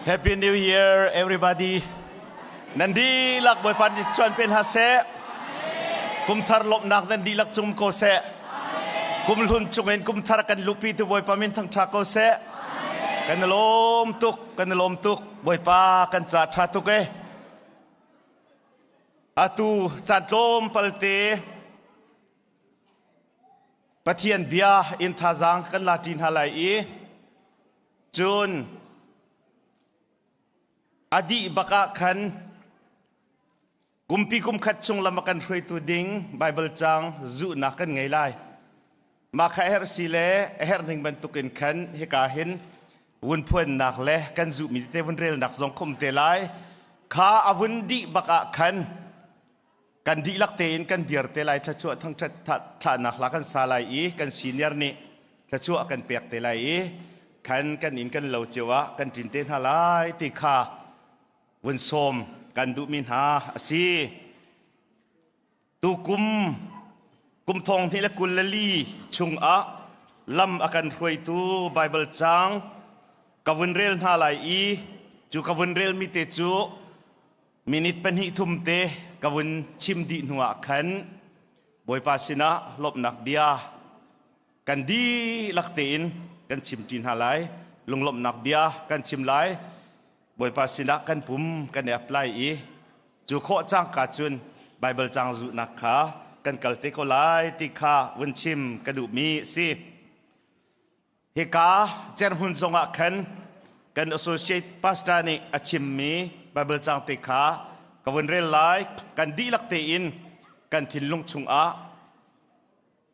Happy New Year everybody. Nan dihlak Bawipa nih chuan pen ha seh. Kum thar lawmhnak nan dihlak cung ko seh. Kum hlun chungin kum thar kan lupi tu Bawipa min thangṭha ko seh. Kan i lawm tuk, kan i lawm tuk. Bawipa kan ca ṭha tuk e. Atu caan tlawmpal te Pathian bia in thazaang kan la ṭi hna lai i cun a dih bak ah khan kumpi kum khat chung lam a kan hruaitu ding Baibal caang zuhnak kan ngei lai. Mah kha a herh si le a herh ning bantukin khan hika hin vun phuannak le kan zuhmi tete vun relnak zong khum te lai. Kha a vun dih bak ah khan kan dihlak tein kan dir te lai thluachuah thangṭhat thlahnak hla kan sa lai i kan senior nih thluachuah kan pek te lai i khan kan inn kan lo cio ah kan ṭin te hna lai ti kha vun sawm kan duhmi hna a si. Tukum kum thong hnih le 24 chungah lam a kan hruaitu Baibal caang ka vun rel hna lai i cu ka vun relmi te cu minute pahnih thum te ka vun chim dih hnuah khan Bawipa sinah lawmhnak bia kan dihlak tein kan chimṭi hna lai. Lunglawmhnak bia kan chim lai. Bawipa sinah kan pum kan i apply i cu khawh cangka cun Baibal caang zuhnak kha kan kal te ko lai ti kha vun chim ka duhmi a si. Hika cerhmun zongah khan kan associate pastor nih a chimmi Baibal caang te kha ka vun rel lai. Kan dihlak tein kan thinlung chungah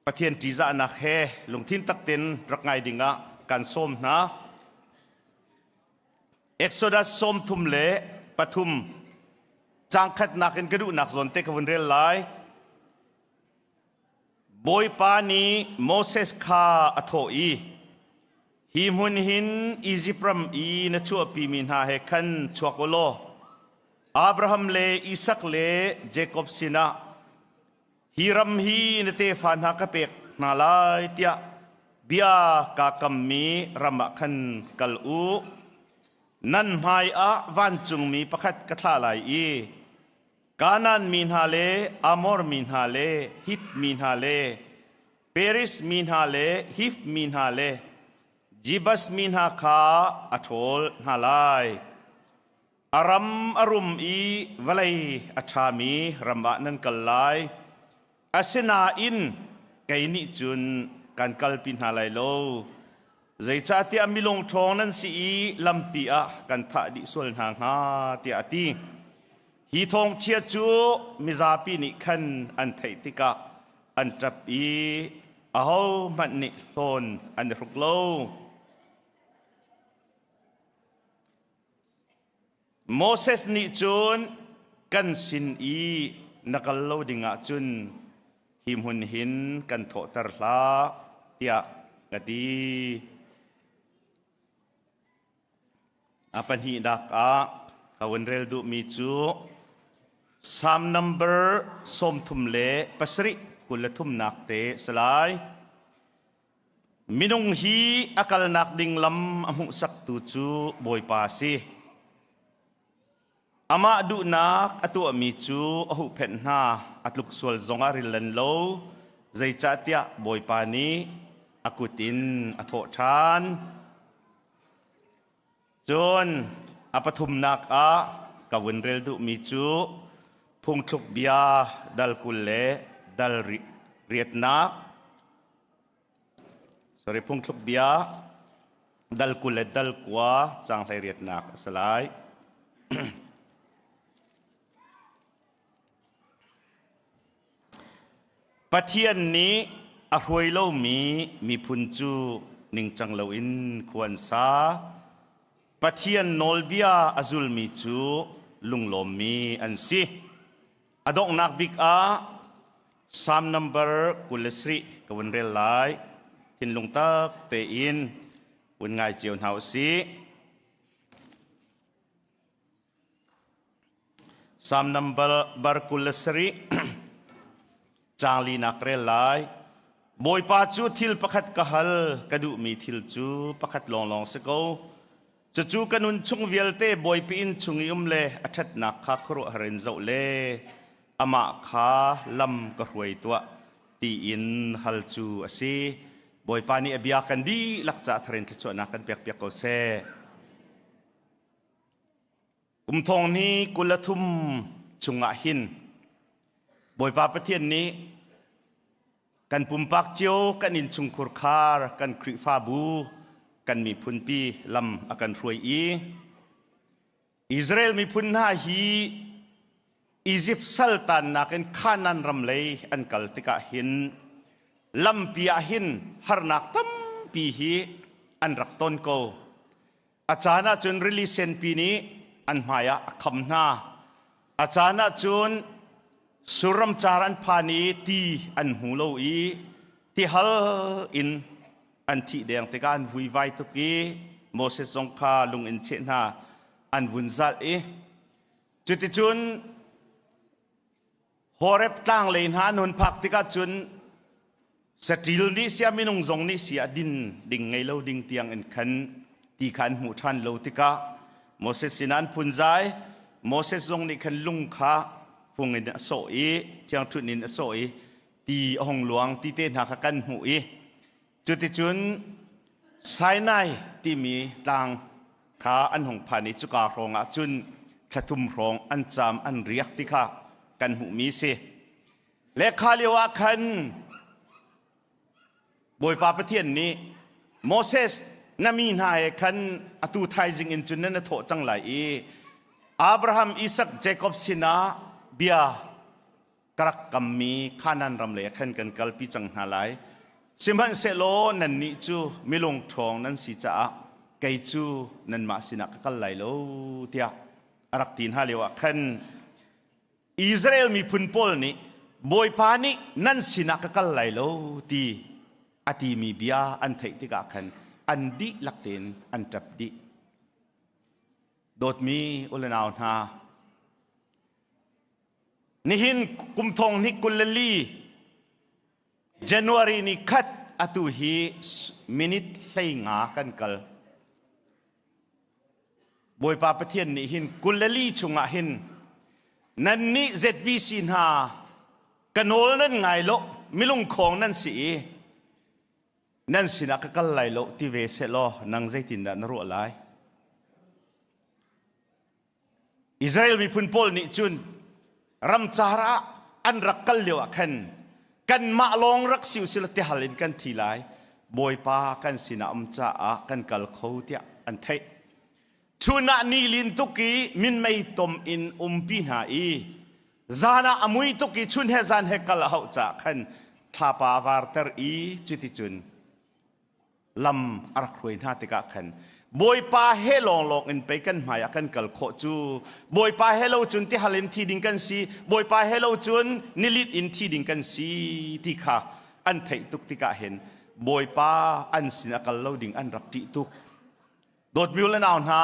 Pathian ṭihzahnak he lungthin tak tein rak ngai dingah kan sawm hna. Exodus 33 caang khatnak in ka duhnak zawn te ka vun rel lai. Bawipa nih Moses kha a thawh i, Hi hmun hin Izipt ram i na chuahpimi hna he khan chuak u law, Abraham le Isak le Jakob sinah hi ram hi na tefa hna ka pek hna lai tiah bia kaa kammi ram ah khan kal u. Nan hmaiah vancungmi pakhat ka thlah lai i Kanaan mi hna le Amor mi hna le Hit mi hna le Peris mi hna le Hif mi hna le Jebus mi hna kha a ṭhawl hna lai. A ram a rum i vawlei a ṭhami ram ah nan kal lai. Asinain kei nih cun kan kalpi hna lai lo. Zeicahtiah milung ṭhawng nan si i lampi ah kan thah dih sual hna hnga tiah a ti. Hi thawngchia cu mizapi nih khan an theih tikah an ṭap i ahohmanh nih hlawn an i hruk lo. Moses nih cun kan sin i na kal lo ding ahcun hi hmun hin kan thawhter hlah tiah ka ti. A pahnihnak ah ka vun rel duhmi cu Psalm number 37 23nak te si lai. Minung hi a kalnak ding lam a hmuhsaktu cu Bawipa a si. Amah duhnak a tuahmi cu a huhphenh hna, a tluk sual zongah ril lan lo, zeicahtiah Bawipa nih a kut in a thawh ṭhan. Cun a pathumnak ah ka vun rel duhmi cu phungthluk bia dal 20 le dal riatnak sorry phungthluk bia dal 20 le dal 9 caang 18nak a si lai. Pathian nih a hruai lomi miphun cu ningcang loin khua an sa. Pathian nawlbia a zulmi cu lunglawmmi an si. A donghnak bik ah Psalm number 27 ka vun rel lai. Thinlung tak tein vun ngai cio hna u sih. Psalm number 27 caang linak rel lai. Bawipa cu thil pakhat ka hal, ka duhmi thil cu pakhat lawnglawng si ko. Cucu ka nun chung vialte Bawipi inn chung i um le a ṭhatnak kha khuaruahhar in zoh le amah kha lam ka hruai tuah tiin hal cu a si. Bawipa nih a bia kan dihlak caah thar in thluachuahnak kan pekpiak ko seh. Kum thong ni 23 chungah hin Bawipa Pathian nih kan pumpak cio kan innchungkhur khar kan Khrihfabu kan miphunpi lam a kan hruai i Israel miphun hna hi Izipt saltannak in Kanaan ram lei an kal tikah hin lampi ah hin harnak tampi hi an rak ton ko. A caan ah cun rili senpi nih an hmai ah a kham hna. A caan ah cun surram car an phan i ti an hmu lo i tihal in an thih deng tikah an vuivai tuk i Moses zong kha lung in cheh hna an vun zalh i cuticun Horeb tlang lei hna an hun phak tikah cun saṭil nih sia minung zong nih sia din ding ngei lo ding tiang in khan ti kha an hmuh ṭhan lo tikah Moses sinah an phunzai. Moses zong nih khan lung kha fung in a sawh i ṭhiangṭhunh in a sawh i ti a hung luang ti te hna kha kan hmuh i cuticun Sinai timi tlang kha an hung phan i cuka hrawng ah cun thla thum hrawng an caam an riak ti kha kan hmuhmi si. Le kha lio ah khan Bawipa Pathian nih Moses na mi hna he khan atu thaizing in cun nan i thawh cang lai i Abraham, Isak, Jakob sinah bia ka rak kammi Kanaan ram lei ah khan kan kalpi cang hna lai. Sihmanhsehlaw nannih cu milung ṭhawng nan si caah kei cu nanmah sinah ka kal lai lo tiah a rak ti hna lioah khan Israel miphun pawl nih Bawipa nih nan sinah ka kal lai lo ti a timi bia an theih tikah khan an dihlak tein an ṭap dih. Dawtmi u le nau hna, Nihin kum thong hnih 24 January ni khat atu hi minute 15 kan kal. Bawipa Pathian nih hin 24 chungah hin nannih ZBC hna ka nawl nan ngai lo milungkhawng nan si i nan sinah ka kal lai lo ti ve sehlaw nang zeitindah na ruah lai? Israel miphun pawl nih cun ramcar ah an rak kal lio ah khan kanmah lawng rak si usila tihal in kan thi lai Bawipa kan sinah um caah kan kal kho tiah an theih. Chun ah ni lin tuk i minmei tom in umpi hna i zan ah a mui tuk i chun he zan he kal a hauh caah khan thlapa a varter i cuticun lam a rak hruai hna tikah khan Bawipa he lawnglawng in pei kan hmai ah kan kal khawh cu. Bawipa he lo cun tihal in thi ding kan si, Bawipa he lo cun nilit in thi ding kan si ti kha an theih tuk tikah hin Bawipa an sin a kal lo ding an rak ṭih tuk. Dawtmi u le nau hna,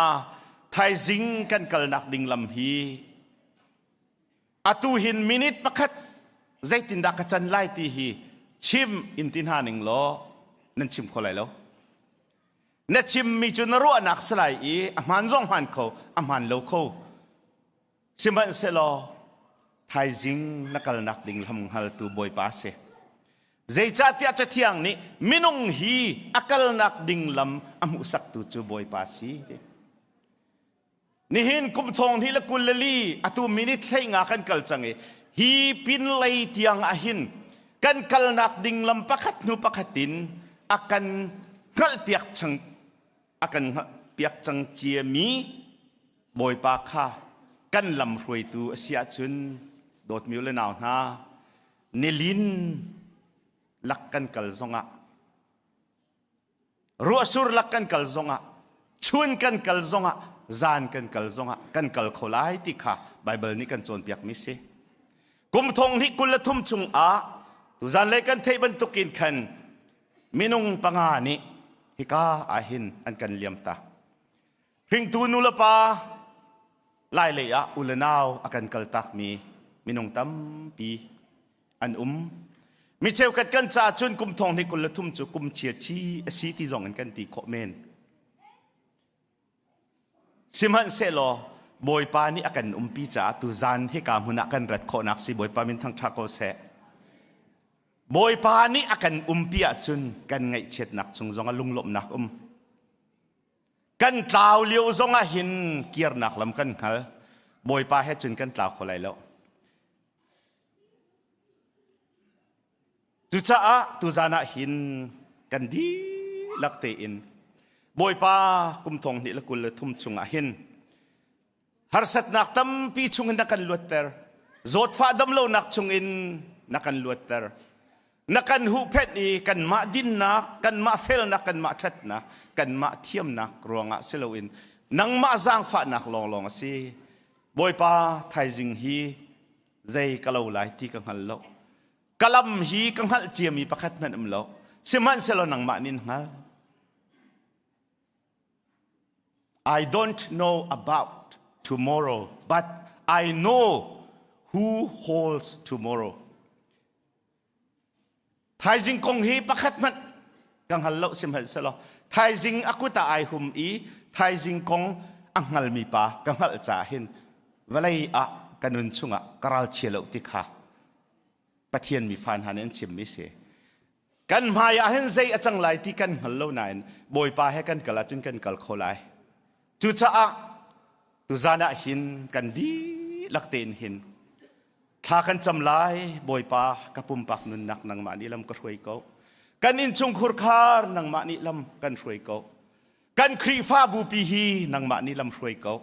thaizing kan kalnak ding lam hi Atu hin minute pakhat zeitindah ka can lai ti hi chim in ti hna ning law nan chim kho lai lo. Na chimmi cu na ruahnak si lai i a hmaan zong hmaan kho, a hmaan lo kho. Sihmanhsehlaw thaizing na kalnak ding lam hngaltu Bawipa si. Zeicahtiah Cathiang nih minung hi a kalnak ding lam a hmuhsaktu cu Bawipa si. Nihin kum 2024 atu minute 15 kan kal cang i hi pinlei tiang ah hin kan kalnak ding lam pakhat hnu pakhat in a kan hngalhpiak cang a kan hngalhpiak cang ciami Bawipa kha kan lam hruaitu a si ahcun dawtmi u le nau hna nilin lak kan kal zongah Ruahsur lak kan kal zongah, chun kan kal zongah, zan kan kal zongah kan kal kho lai ti kha Baibal nih kan cawnpiakmi si. Kum 2023 chungah tuzan lei kan theih bantukin khan minung panga nih hika ahhin an kan liam ta. Hringtu nulepa lai lei ah u le nau a kan kaltakmi minung tampi an um. Mi cheukhat kan caah cun kum 2023 cu kum chia chi a si ti zong in kan ti khawh men. Sihmanhsehlaw Bawipa nih a kan umpi caah tuzan hika hmun ah kan rat khawhnak si Bawipa min thangṭha ko seh. Bawipa nih a kan umpi ahcun kan ngaihchiatnak chung zong ah lunglawmhnak um. Kan tlau lio zong ah hin kirnak lam kan hngal. Bawipa he cun kan tlau kho lai lo. Cucaah tuzan ah hin kan dihlak tein Bawipa kum thong hnih le 23 chungah hin harsatnak tampi chungin na kan luatter. Zawtfah damlonak chungin na kan luatter. Na kan huhphenh i kanmah dinnak, kanmah felnak, kanmah ṭhatnak, kanmah thiamnak ruangah si loin nangmah zaangfahnak lawnglawng a si. Bawipa thaizing hi zei ka lo lai ti ka hngal lo. Ka lam hi ka hngalh ciami pakhat hmanh um lo. Sihmanhsehlaw nangmah nih hngal. I don't know about tomorrow, but I know who holds tomorrow. Thaizing kong hi pakhat hmanh ka hngal lo sihmanhsehlaw thaizing a kut ah ai hum i thaizing kong a hngalmi pa ka hngalh caah hin vawlei ah ka nun chungah ka ralchia lo ti kha Pathian mi fa hna nih an chimmi si. Kan hmai ah hin zei a cang lai ti kan hngal lo nain Bawipa he kan kal ahcun kan kal kho lai. Cucaah tuzan ah hin kan dihlak tein hin thla kan cam lai Bawipa ka pumpak nunnak nangmah nih lam ka hruai ko. Kan innchungkhur khar nangmah nih lam kan hruai ko. Kan Khrihfabu pi hi nangmah nih lam hruai ko.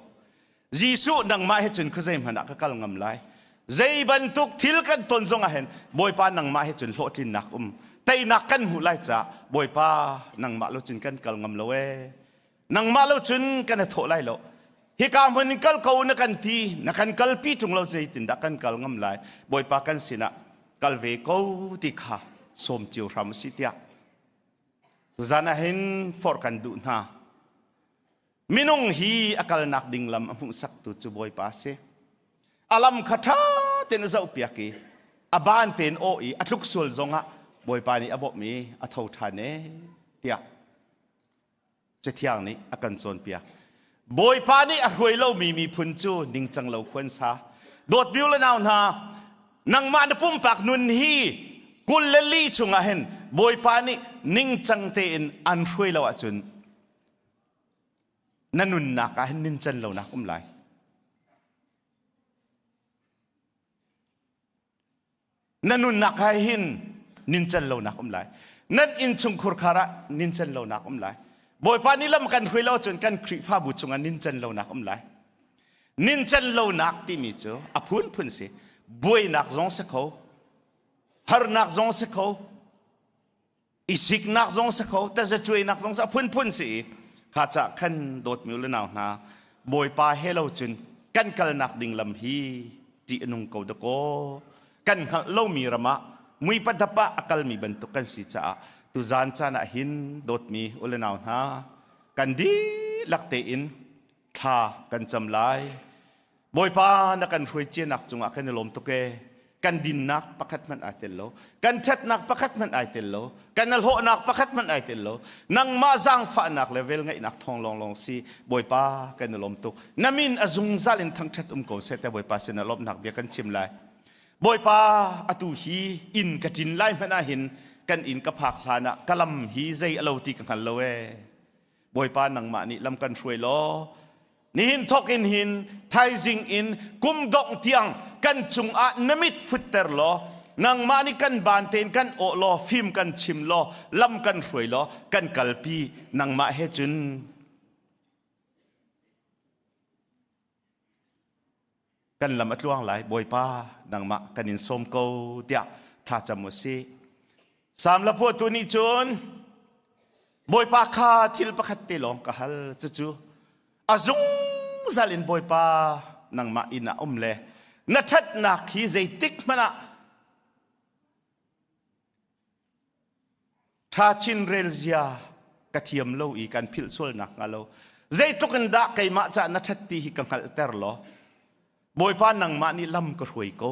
Jesuh nangmah he cun khuazei hmanh ah ka kal ngam lai. Zei bantuk thil kan ton zong ah hin Bawipa nangmah he cun hlawhtlinnak um. Teinak kan hmuh lai caah Bawipa nangmah lo cun kan kal ngam lo ee. Nangmah lo cun kan i thawh lai lo. Hika hmun in kal ko na kan ti, na kan kalpi ṭung lo zeitindah kan kal ngam lai. Bawipa kan sinah kal ve ko ti kha sawm cio hram u sih tiah tuzan ah hin forh kan duh hna. Minung hi a kalnak ding lam a hmuhsaktu cu Bawipa a si. A lam kha ṭha tein a zohpiak i a ban tein aw i a tluk sual zongah Bawipa nih a bawmh i a tho ṭhan e tiah Cathiang nih a kan cawnpiak. Bawipa nih a hruai lomi miphun cu ningcang lo khuan sa. Dawtmi u le nau hna, nangmah na pumpak nun hi 24 chungah hin Bawipa nih ningcang tein an hruai lo ahcun na nunnak ah hin nincan lonak um lai. Na nunnak ah hin nincan lonak um lai. Nan innchungkhur khar ah nincan lonak um lai. Bawipa nih lam kan hruai lo cun kan Khrihfabu chungah nincan lonak um lai. Nincan lonak timi cu a phunphun si. Buainak zong si kho, harnak zong si kho, i siknak zong si kho tazacuainak zong a phunphun si i kha ca khan dawtmi u le nau hna Bawipa he lo cun kan kalnak ding lam hi ṭih a nung ko dakaw kan hngalh lomi ram ah mui padap ah a kalmi bantuk kan si caah tuzan caan ah hin dawtmi u le nau hna kan dihlak tein thla kan cam lai Bawipa na kan hruai cianak cungah kan i lawm tuk ee. Kan dinnak pakhat hmanh ai tel lo. Kan ṭhatnak pakhat hmanh ai tel lo. Kan hlawhnak pakhat hmanh ai tel lo. Nangmah zaangfahnak le velngeihnak thawng lawnglawng si. Bawipa kan i lawm tuk. Na min a zungzal in thangṭhat um ko seh te Bawipa sin ah lawmhnak bia kan chim lai. Bawipa atu hi inn ka ṭin lai hmanh ah hin kan inn ka phak hlan ah ka lam hi zei a lo ti ka hngal lo ee. Bawipa nangmah nih lam kan hruai law nihin thawk in hin thaizing in kum dongh tiang kan cungah na mit futter law nangmah nih kan ban tein kan awh law fim kan chim law lam kan hruai law kan kalpi nangmah he cun kan lam a tluang lai Bawipa nangmah kan in sawm ko tiah thlacam u sih Salm la phuahtu nih cun Bawipa kha thil pakhat te lawng ka hal cucu a zungzal in Bawipa nangmah inn ah um le na ṭhatnak hi zeitik hmanh ah Ṭha chin rel zia ka thiam lo i kan philh sual nakhnga lo zeitluk in dah keimah cah na ṭhat ti hi ka hngalhter law Bawipa nangmah nih lam ka hruai ko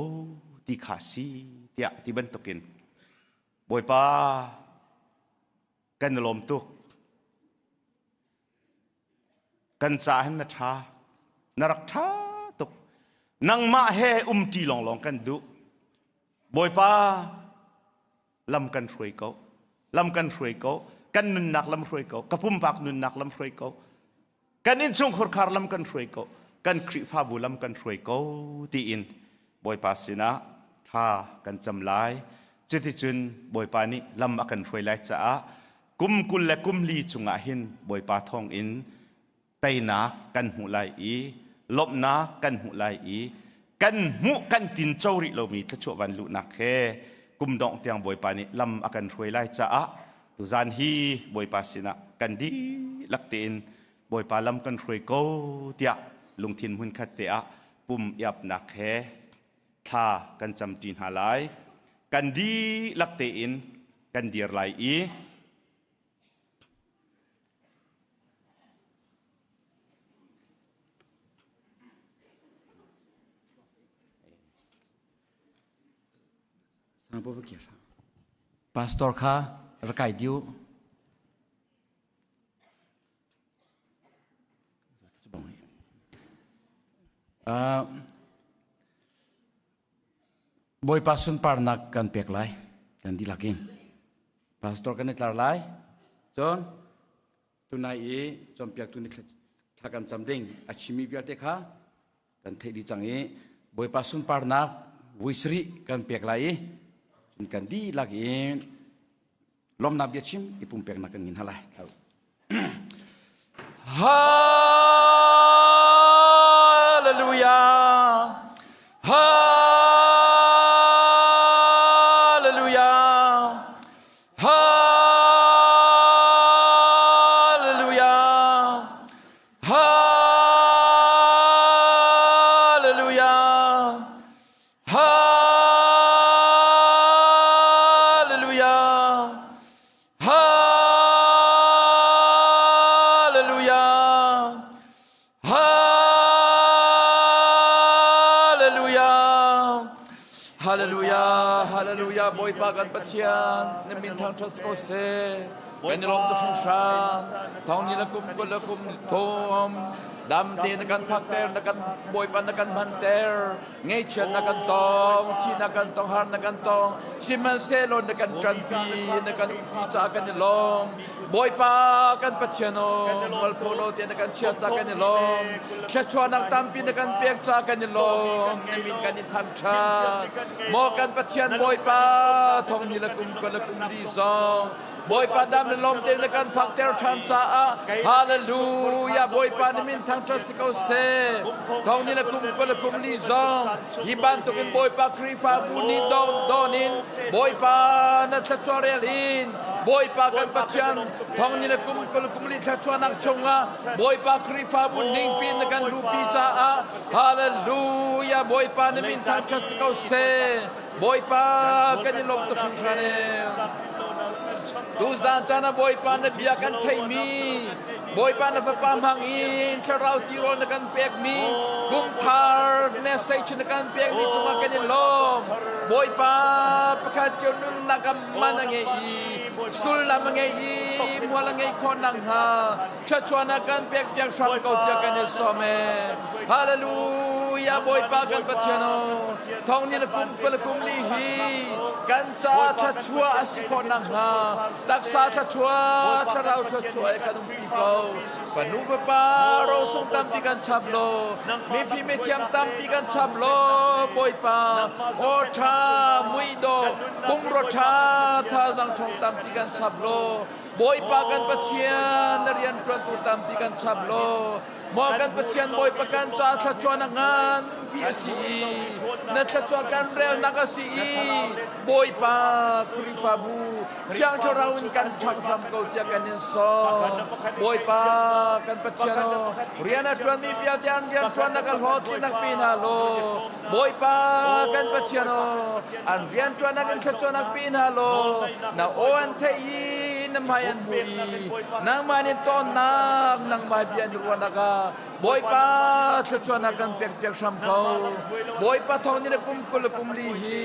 ti kha si tiah ti bantukin Bawipa kan i lawm tuk. Kan caah hin na ṭha. Na rak ṭha tuk. Nangmah he umṭi lawnglawng kan duh. Bawipa, lam kan hruai ko. Lam kan hruai ko. Kan nunnak lam hruai ko. Ka pumpak nunnak lam hruai ko. Kan innchungkhar khar lam kan hruai ko. Kan Khrihfabu lam kan hruai ko tiin Bawipa sinah thla kan cam lai. Cuticun Bawipa nih lam a kan hruai lai caah kum 20 le kum li chungah hin Bawipa thawngin teinak kan hmuh lai i lawmhnak kan hmuh lai i kan hmuh kan tinco rih lomi thluachuah van luhnak he kum dongh tiang Bawipa nih lam a kan hruai lai caah tuzan hi Bawipa sinah kan dihlak tein Bawipa lam kan hruai ko tiah lungthin hmunkhat te ah pum iapnak he thla kan camṭi hna lai. Kan dihlak tein kan dir lai i Pastor kha rak kai diu. Bawipa sunparnak kan pek lai kan dihlak in. Pastor kan i tlar lai. Cun tunai i cawnpiaktu nih thla kan cam ding a chimmi vialte kha kan theih dih cang i Bawipa sunparnak vui sarih kan pek lai i cun kan dihlak in lawmnak biachim i pumpeknak kan ngin hna lai. Hallelujah. Hallelujah. Hallelujah. Hallelujah. Hallelujah. Hallelujah. Hallelujah. Hallelujah. Hallelujah. Bawipa kan Pathian na min thangṭhat ko seh. Kan i lawm tuk hringhran. Thong ni le kum kul le kum thum dam te na kan phakter na kan Bawipa na kan hmanter. Ngaihchiat na kan tong, thihnak kan tong, har na kan tong. Sihmanhsehlaw na kan ṭanpi, na kan umpi caah kan i lawm. Bawipa kan Pathian aw, mualpho lo te na kan chiah caah kan i lawm. Thluachuahnak tampi na kan pek caah kan i lawm. Na min kan in thangṭhat. Maw kan Pathian Bawipa, thong ni le kum kua le kum li zong Bawipa dam le lawm te na kan phakter ṭhan caah Hallelujah Bawipa na min thangṭhat si ko seh. Thong ni le kum kua le kum li zong hi bantukin Bawipa Khrihfabu nih don don in Bawipa na thluachuah rel in Bawipa kan Pathian thong ni le kum kul kum li thluachuahnak chungah Bawipa Khrihfabu ningpi na kan luhpi caah Hallelujah Bawipa na min thangṭhat si ko seh. Bawipa kan i lawm tuk hringhran ee. Tuzaan caan ah Bawipa na bia kan theihmi Bawipa na fapa hmang in thlarau tirawl na kan pekmi kumthar message na kan pekmi cungah kan i lawm. Bawipa pakhat cio nunnak ah man a ngei i sullam a ngei i mual a ngeih khawh nakhnga thluachuahnak kan pek piak hram ko tiah kan i sawm ee. Hallelujah Bawipa kan Pathian aw thong ni le kum kul kum li hi kan ca thluachuah a si khawh nakhnga taksa thluachuah thlarau thluachuah e kan umpi ko fanu fapa rosung tampi kan chap lo mifi mithiam tampi kan chap lo Bawipa aw ṭha mui dawh pumrua ṭha thazang ṭhawng tampi kan chap lo Bawipa kan Pathian na rian ṭuantu tampi kan chap law maw kan Pathian Bawipa kan ca thluachuahnak nganpi a si i na thluachuah kan relnak a si i Bawipa Khrihfabu Thiang Thlarau in kan ṭhang hram ko tiah kan in sawm Bawipa kan Pathian aw rian a ṭuanmi vialte an rian ṭuannak a hlawhtlinnak pe hna law Bawipa kan Pathian aw an rianṭuannak in thluachuahnak pe hna law na aw an theih i na hmai an hmuh i nangmah nih tawnnak nangmah bia an ruahnak ah Bawipa thluachuahnak kan pekpiak hram ko Bawipa thawng nih na kum 20 le kum li hi.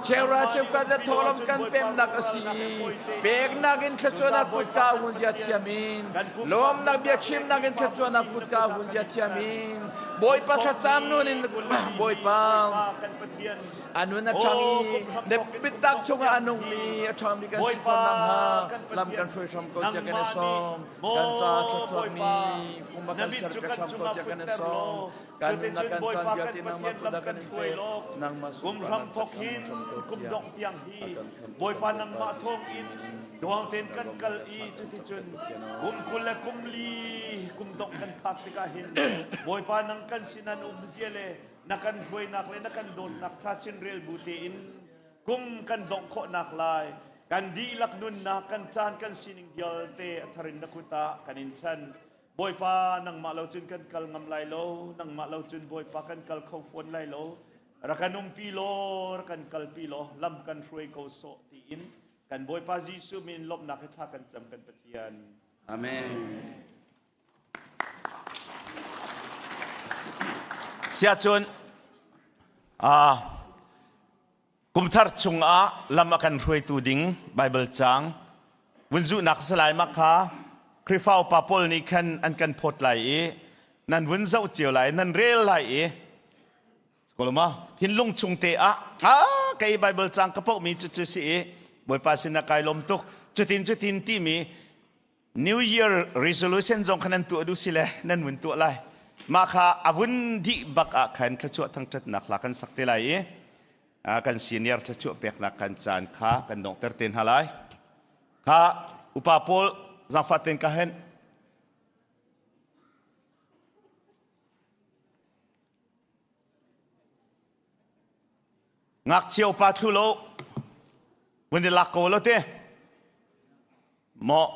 Cheura cheukhat le thawhlawm kan pemnak a si i peknak in thluachuahnak kutka hun zia thiam in lawmnak biachimnak in thluachuahnak kutka hun zia thiam in Bawipa thlacam nun in Bawipa a nun a ṭhang i na biatak chungah a nungmi a ṭhangmi kan si khawh nakhnga lam kan hruai hram ko tiah kan i sawm. Kan ca thluachuakmi kum a kan serpiak hram ko tiah kan i sawm. Kan nunnak kan caan vialte nangmah kut ah kan in pek. Nangmah Kum sunparnak hram thok cakam hin hram ko kum tiah dongh tiang hi a kan khamhtu Bawipa kan nangmah Bawipa thawng Jesuh in min in duang kan tein kan lawm kal kan i thangṭhat cuticun Pathian aw. kum 20 le kum li kum dongh kan phak tikah hin Bawipa nang kan sin an um zia le na kan hruainak le na kan dawtnak ṭha chin rel bu tein kum kan dongh khawhnak lai kan dihlak nunnak kan caan kan sining vialte a thar in na kut ah kan in chan. Bawipa nangmah lo cun kan kal ngam lai lo, nangmah lo cun Bawipa kan kal kho fawn lai lo. Rak kan umpi law, rak kan kalpi law, lam kan hruai ko sawh tiin kan Bawipa Jesuh min lawmhnak he thla kan cam kan Pathian. Amen. Siahcun kumthar chungah lam a kan hruaitu ding Bible caang vun zuhnak salai mak kha Khrihfa upa pawl nih khan an kan phawt lai i nan vun zoh cio lai nan rel lai i Koloma thinlung chung te ah a kei Bible caang ka poh mi cu cu si i Bawipa sin ah kai lawm tuk cutin cutin timi New Year resolution zong kha nan tuah duh si le nan vun tuah lai. Mah kha a vun dih bak ah khan thluachuah thangṭhatnak hla kan sak te lai i kan senior thluachuah peknak kan caan kha kan donghter te hna lai. Kha upa pawl zaangfah ten ka hen. Ngakchia upa thlu lo vun i lak ko lo te. Maw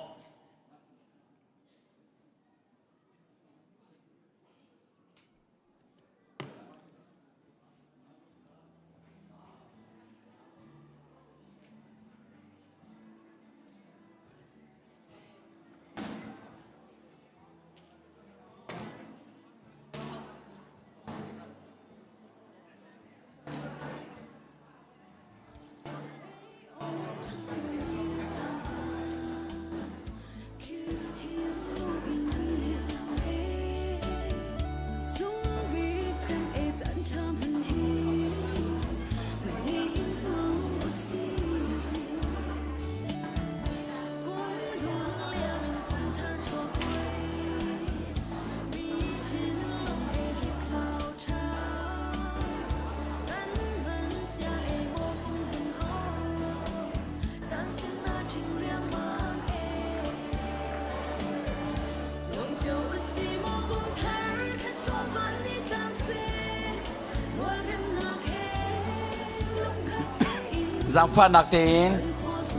Zaangfahnak tein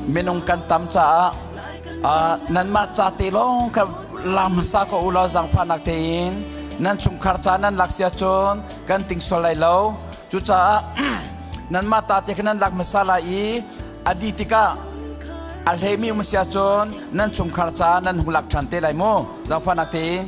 minung kan tam caah nanmah ca te lawng kha la hmasa ko u law zaangfahnak tein nan chungkhar ca nan lak sia cun kan ting sual lai lo. Cucaah nanmah ta te kha nan lak hmasa lai i a dih tikah a hleimi um si ahcun nan chungkhar caah nan hung lak ṭhan te lai mu. Zaangfahnak tein.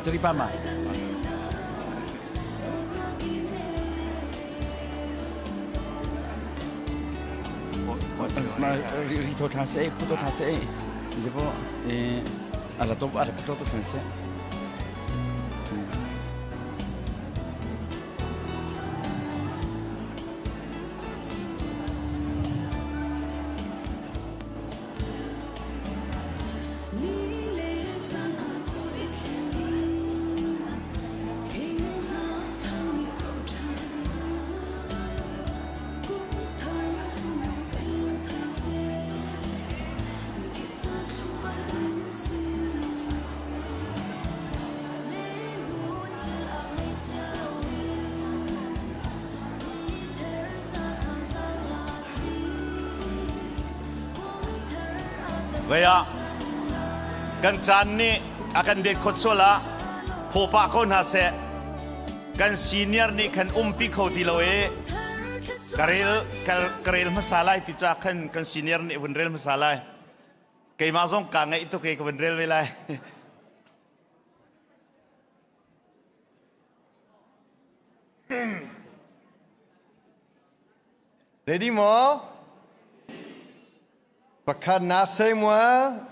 Jadi pa ma. Ri tho tha se, phu tho tha se. Jepo ala to ala to to tha se. Vei ah kan caan nih a kan det khot sual ah phawpah ko hna seh. Kan senior nih khan umpi kho ti lo i ka rel ka rel hmasa lai ti ca khan kan senior nih vun rel hmasa lai. Keimah zong kaa ngaih tuk i ka vun rel ve lai. Ready maw? Pakhatnak Samuel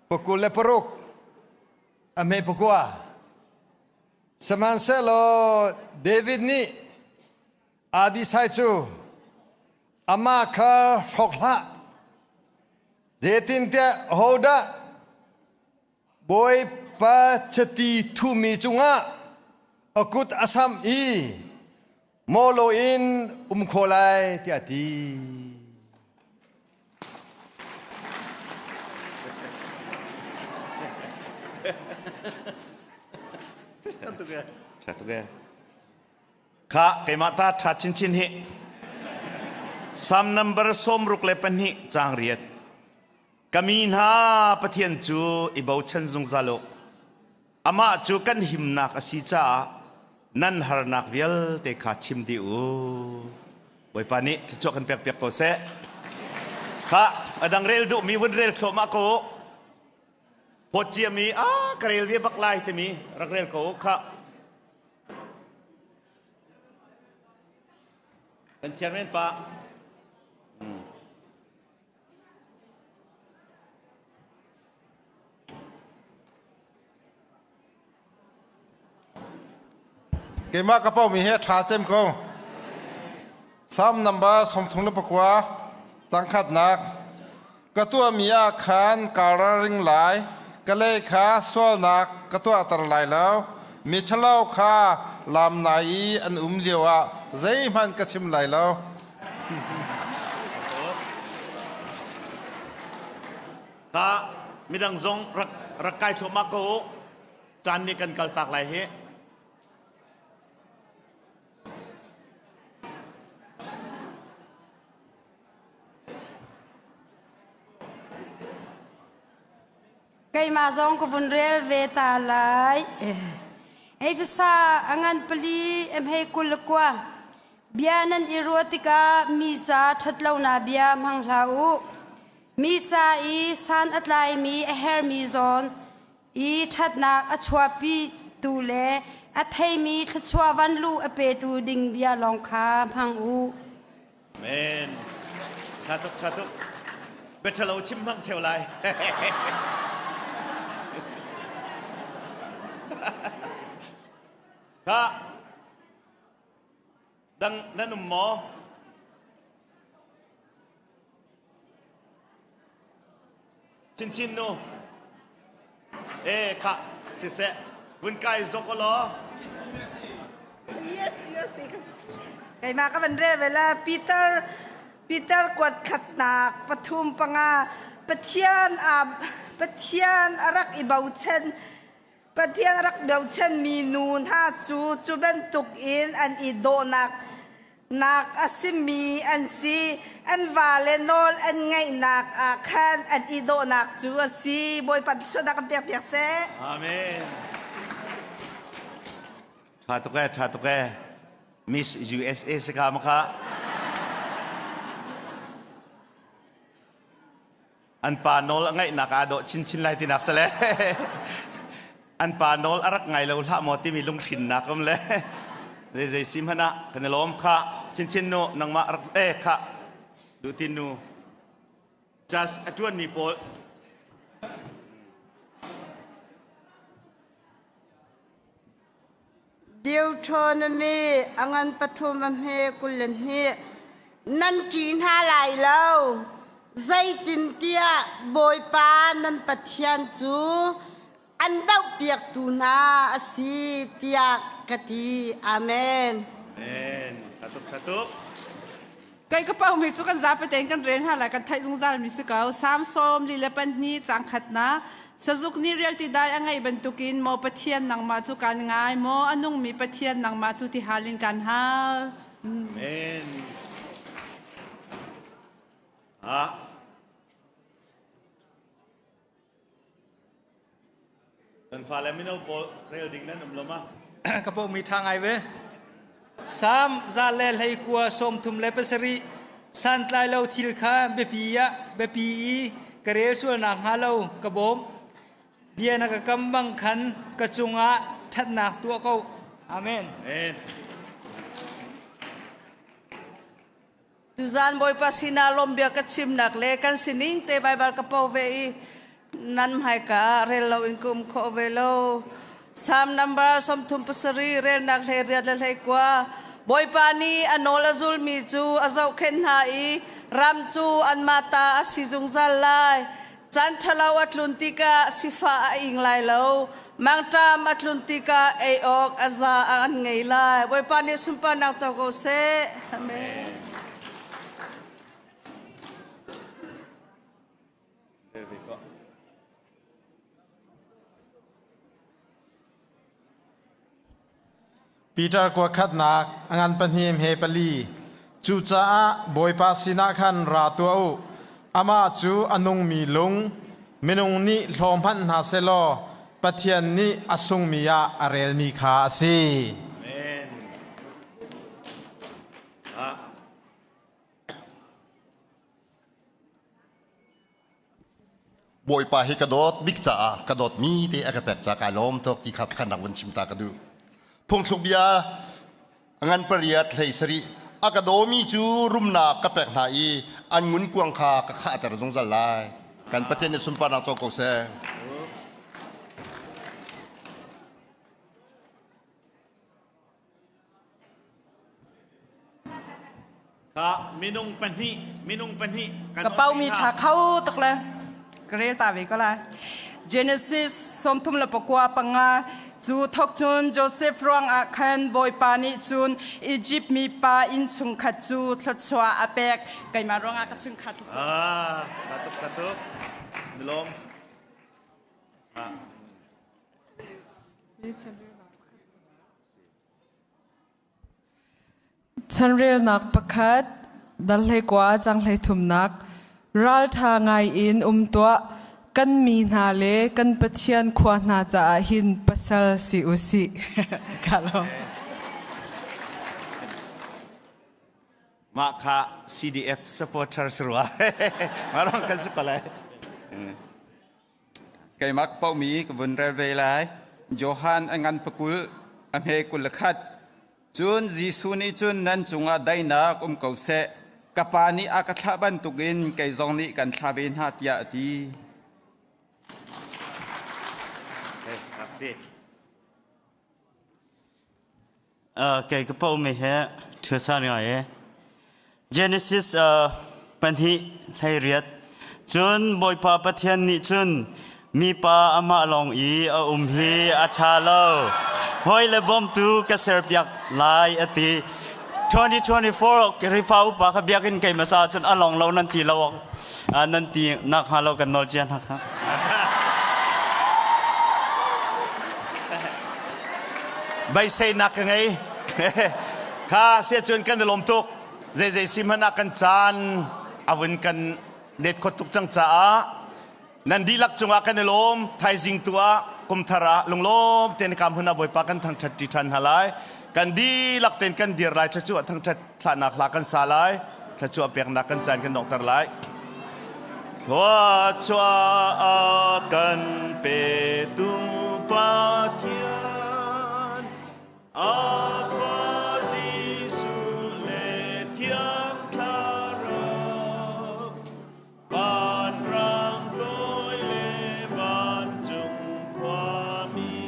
26 a hme pakua. Sihmanhsehlaw David nih Abishai cu amah kha hrawk hlah. Zeitintiah ahodah Bawipa chiti thuhmi cungah a kut a samh i mawlaw in um kho lai tiah a ti. Ṭha tuk ee. Kha keimah ta ṭha chinchin hi. Psalm number 62 caang riat. Ka mi hna Pathian cu i bochan zungzal u. Amah cu kan himnak a si caah nan harnak vialte kha chim dih u. Bawipa nih thluachuah kan pekpiak ko seh. Kha a dang rel duhmi vun rel thluahmah ko u. Phawt ciami a ka rel ve bak lai timi rak rel ko u kha. Kan chairman pa. Keimah ka paumi hi a ṭha cem ko. Psalm number 39 cangkhatnak Ka tuahmi ah khan kaa ralring lai, ka lei kha sualnak ka tuahter lai lo. Mi ṭhalo kha lam nai i an um lioah zeihmanh ka chim lai lo. Kha midang zong rak rak kai thluahmah ko u. Caan nih kan kaltak lai hi. Keimah zong ka vun rel ve ta lai. Eifasa a ngan pali emhei 21. Bia nan i ruah tikah mi ca ṭhatlonak bia hmang hlah u. Mi ca i san a tlaimi a hermi zawn i ṭhatnak a chuahpi tu le a theimi thluachuah vanluh a petu ding bia lawng kha hmang u. Amen. Tha tuk, tha tuk. Biaṭhalo chim hmang ṭheo lai. Kha dang nan um maw? Chinchin nu. Eh kha siseh vun kai zok law. Yes, yes. Keimah ka van rel ve la Peter Peter kuat khatnak pathum panga Pathian a Pathian a rak i bochan Pathian a rak bochanmi nu hna cu cu bantuk in an i dawhnak nak a simi an si. An vale nawl an ngaihnak ah khan an i dawhnak cu a si. Bawipa thluachuahnak kan pekpiak seh. Amen. Tha tuk ee, tha tuk ee. Miss USA si ka ma kha. An pa nawl a ngaihnak aa dawh chinchin lai tinak si le an pa nawl a rak ngai lo hlah maw timi lunghrinnak um le zei zei si hmanh ah kan i lawm kha chinchin nu nangmah rak e kha duhtin nu just a tuanmi pawl Deuteronomy a ngan pathum a hme 22 Nan ṭih hna lai lo, zeitintiah Bawipa nan Pathian cu an dohpiaktu hna a si tiah ka ti. Amen. Amen. Tha tuk, tha tuk. Kai ka paumi cu kan zapi tein kan rel hna lai kan theih zungzal mi si ko. Sam 42 caang khatnak Sazuk nih rialti dai a ngaih bantukin maw Pathian nangmah cu kan ngai maw a nungmi Pathian nangmah cu ti hal in kan hal. Amen. Ah. Kan fale mino pawl rel ding nan um lo ma? Ka po mi tha ngai ve. Sam za le hlei kua sawm thum le pasarih santlai lo thil kha biapi ah biapi i ka rel sual nak hnga lo ka bawm. Bia na ka kam bang khan ka cungah ṭhatnak tuah ko. Amen. Amen. Tuzan Bawipa sinah lawmbia ka chimnak le kan sining te Baibal ka po ve i nan hmaika ah rel lo in ka um khawh ve lo. Psalm number 37 relnak hlei riat le hlei kua Bawipa nih a nawl a zulmi cu a zohkhenh hna i ram cu anmah ta a si zungzal lai. Caan ṭhalo a tlun tikah sifah a ing lai lo. Mangṭam a tlun tikah ei awk a za an ngei lai. Bawipa nih sunparnak co ko seh. Amen. Peter kua khatnak a ngan pahnih he pali. Cucaah Bawipa sinah khan ra tuah u. Amah cu a nungmi lung, minung nih hlaw hmanh hna sehlaw Pathian nih a sungmi ah a relmi kha a si. Amen. Ah. Bawipa hi ka dawt bik caah ka dawtmi te a ka pek ca kai lawm tuk ti kha khan rak vun chim ta ka duh. Phungthluk bia ngan pariat hlei sarih a ka dawmi cu rumnak ka pek hna i an ngunkuang kha ka khahter zungzal lai. Kan Pathian nih sunparnak co ko seh. Ka minung pahnih minung pahnih kan Ka paumi ṭha kho tuk le ka rel ta ve ko lai. Genesis 35 cu thok cun Joseph ruangah khan Bawipa nih cun Egypt mipa innchungkhat cu thluachuah a pek. Keimah ruangah ka chungkhar thluachuah. Ah, ka tuk ka tuk. Nilom. Ah. Chanrelnak pakhat dal hlei kua cang hlei thumnak ralṭha ngai in um tuah kan mi hna le kan Pathian khua hna caah hin pasal si u sih. Ka lawm. Mah kha CDF supporters rua. Marong kan si ko lai. Keimah ka paohmi ka vun rel ve lai. Johan a ngan pakul a hme 21. Cun Jesuh nih cun nan cungah daihnak um ko seh. Ka Pa nih a ka thlah bantukin kei zong nih kan thlah ve hna tiah a ti. Kei ka paohmi he ṭhilsan ngai e. Genesis pahnih hlei riat. Cun Bawipa Pathian nih cun mipa amah lawng i a um hi a ṭha lo. Hawi le bawmtu ka serpiak lai a ti. 2024 Khrihfa upa kha biakinn kei hmasa cun a lawng lo nan ti lo nan ti nak hnga lo kan nawl cia hna kha. Beiseinak ka ngei. Kha sia cun kan i lawm tuk. Zeizei si hmanh ah kan caan a vun kan let khot tuk cang caah nan dihlak cungah kan i lawm. Thaizing tu ah kumthar ah lunglawm tein kam hun ah Bawipa kan thangṭhat ṭi ṭhan hna lai. Kan dihlak tein kan dir lai. Thluachuah thangṭhat thlahnak hla kan sa lai. Thluachuah peknak kan caan kan donghter lai. Thluachuah a kan petu Pathian a fa Jesuh le Thiang Thlarau vanrang toi le vancung khuami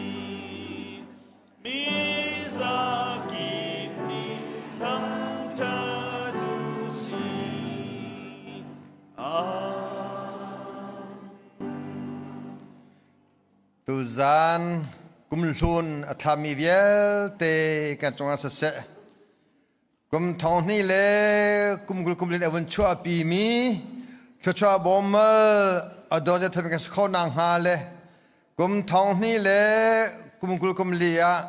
mi zakip nih thangṭhat u sih. Tuzan kumhlun a thlami vialte kan cungah siseh, kum thong hnih le kum kul kum lin a vun chuahpi mi thluachuah bawmmal a dawn le thami kan si kho nak hnga le kum thong hnih le kum kul kum li ah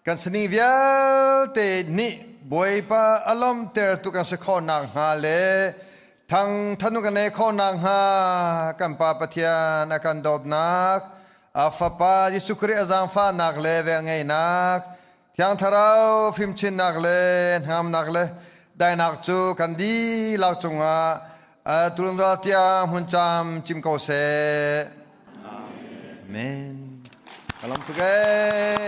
Kan sining vialte nih Bawipa a lawmhtertu kan si khawh nakhnga le thangthanu kan ei khawh nakhnga kan Pa Pathian a kan dawtnak, A Fapa Jesuh Khrih a zaangfahnak le velngeihnak, Thiang Thlarau fimchinnak le hnamnak le dainak cu kan dihlak cungah tulungzal tiang hmun cam cim ko seh. Amen. Ka lawm tuk ee.